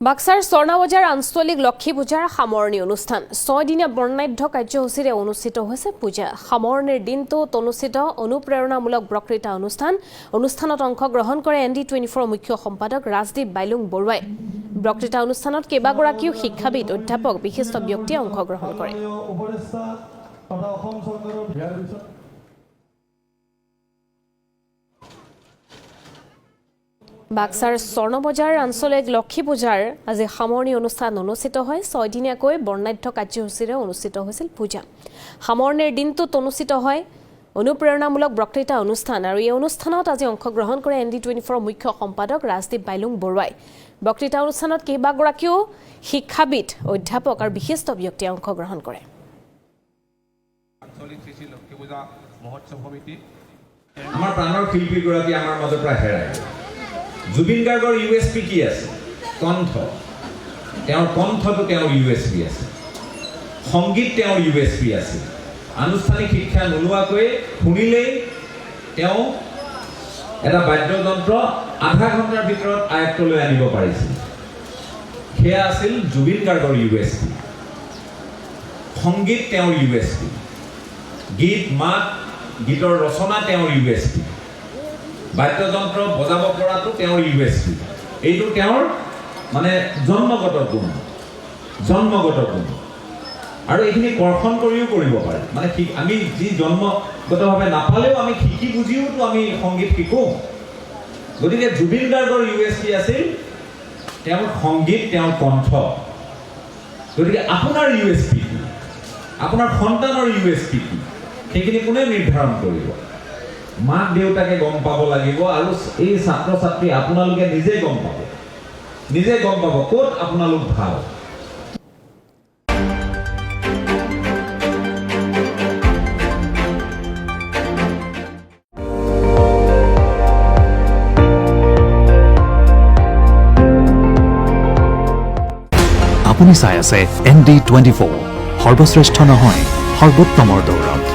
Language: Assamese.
বাক্সাৰ স্বৰ্ণবজাৰ আঞ্চলিক লক্ষী পূজাৰ সামৰণি অনুষ্ঠান ছয়দিনীয়া বৰ্ণাঢ্য কাৰ্যসূচীৰে অনুষ্ঠিত হৈছে পূজা। সামৰণিৰ দিনটোত অনুষ্ঠিত অনুপ্ৰেৰণামূলক বক্তৃতা অনুষ্ঠানত অংশগ্ৰহণ কৰে ND24 মুখ্য সম্পাদক ৰাজদীপ বাইলুং বৰুৱাই। বক্তৃতা অনুষ্ঠানত কেইবাগৰাকীও শিক্ষাবিদ, অধ্যাপক, বিশিষ্ট ব্যক্তিয়ে অংশগ্ৰহণ কৰে। বাক্সাৰ স্বৰ্ণবজাৰ আঞ্চলিক লক্ষী পূজাৰ আজি সামৰণি অনুষ্ঠান অনুষ্ঠিত হয়। ছয়দিনীয়াকৈ বৰ্ণাঢ্য কাৰ্যসূচীৰে অনুষ্ঠিত হৈছিল পূজা। সামৰণিৰ দিনটোত অনুষ্ঠিত হয় অনুপ্ৰেৰণামূলক বক্তৃতা অনুষ্ঠান আৰু এই অনুষ্ঠানত আজি অংশগ্ৰহণ কৰে ND24 মুখ্য সম্পাদক ৰাজদীপ বাইলুং বৰুৱাই। বক্তৃতা অনুষ্ঠানত কেইবাগৰাকীও শিক্ষাবিদ, অধ্যাপক আৰু বিশিষ্ট ব্যক্তিয়ে অংশগ্ৰহণ কৰে। আমাৰ প্ৰাণৰ শিল্পীগৰাকী আমাৰ মাজৰ পৰা হেৰাই। জুবিন গাৰ্গৰ USP কি আছে? কণ্ঠ। তেওঁৰ কণ্ঠটো তেওঁৰ USP আছে। সংগীত তেওঁৰ USP আছে। আনুষ্ঠানিক শিক্ষা নোলোৱাকৈয়ে শুনিলেই তেওঁ এটা বাদ্যযন্ত্ৰ আধা ঘণ্টাৰ ভিতৰত আয়ত্তলৈ আনিব পাৰিছিল। সেয়া আছিল জুবিন গাৰ্গৰ USP। সংগীত তেওঁৰ USP। গীত মাত, গীতৰ ৰচনা তেওঁৰ USP। বাদ্যযন্ত্ৰ বজাব পৰাটো তেওঁৰ USP। এইটো তেওঁৰ মানে জন্মগত গুণ, জন্মগত গুণ। আৰু এইখিনি কৰ্ষণ কৰিও কৰিব পাৰে। মানে আমি যি জন্মগতভাৱে নাপালেও আমি শিকি বুজিওতো আমি সংগীত শিকোঁ। গতিকে জুবিন গাৰ্গৰ USP আছিল তেওঁৰ সংগীত, তেওঁৰ কণ্ঠ। গতিকে আপোনাৰ USP কি, আপোনাৰ সন্তানৰ USP কি, সেইখিনি কোনে নিৰ্ধাৰণ কৰিব? মাক দেউতাকে গম পাব লাগিব আৰু এই ছাত্ৰ ছাত্ৰী আপোনালোকে নিজে গম পাব, নিজে গম পাব ক'ত আপোনালোক ভাল। আপুনি চাই আছে ND24, সৰ্বশ্ৰেষ্ঠ নহয় সৰ্বোত্তমৰ দৌৰত।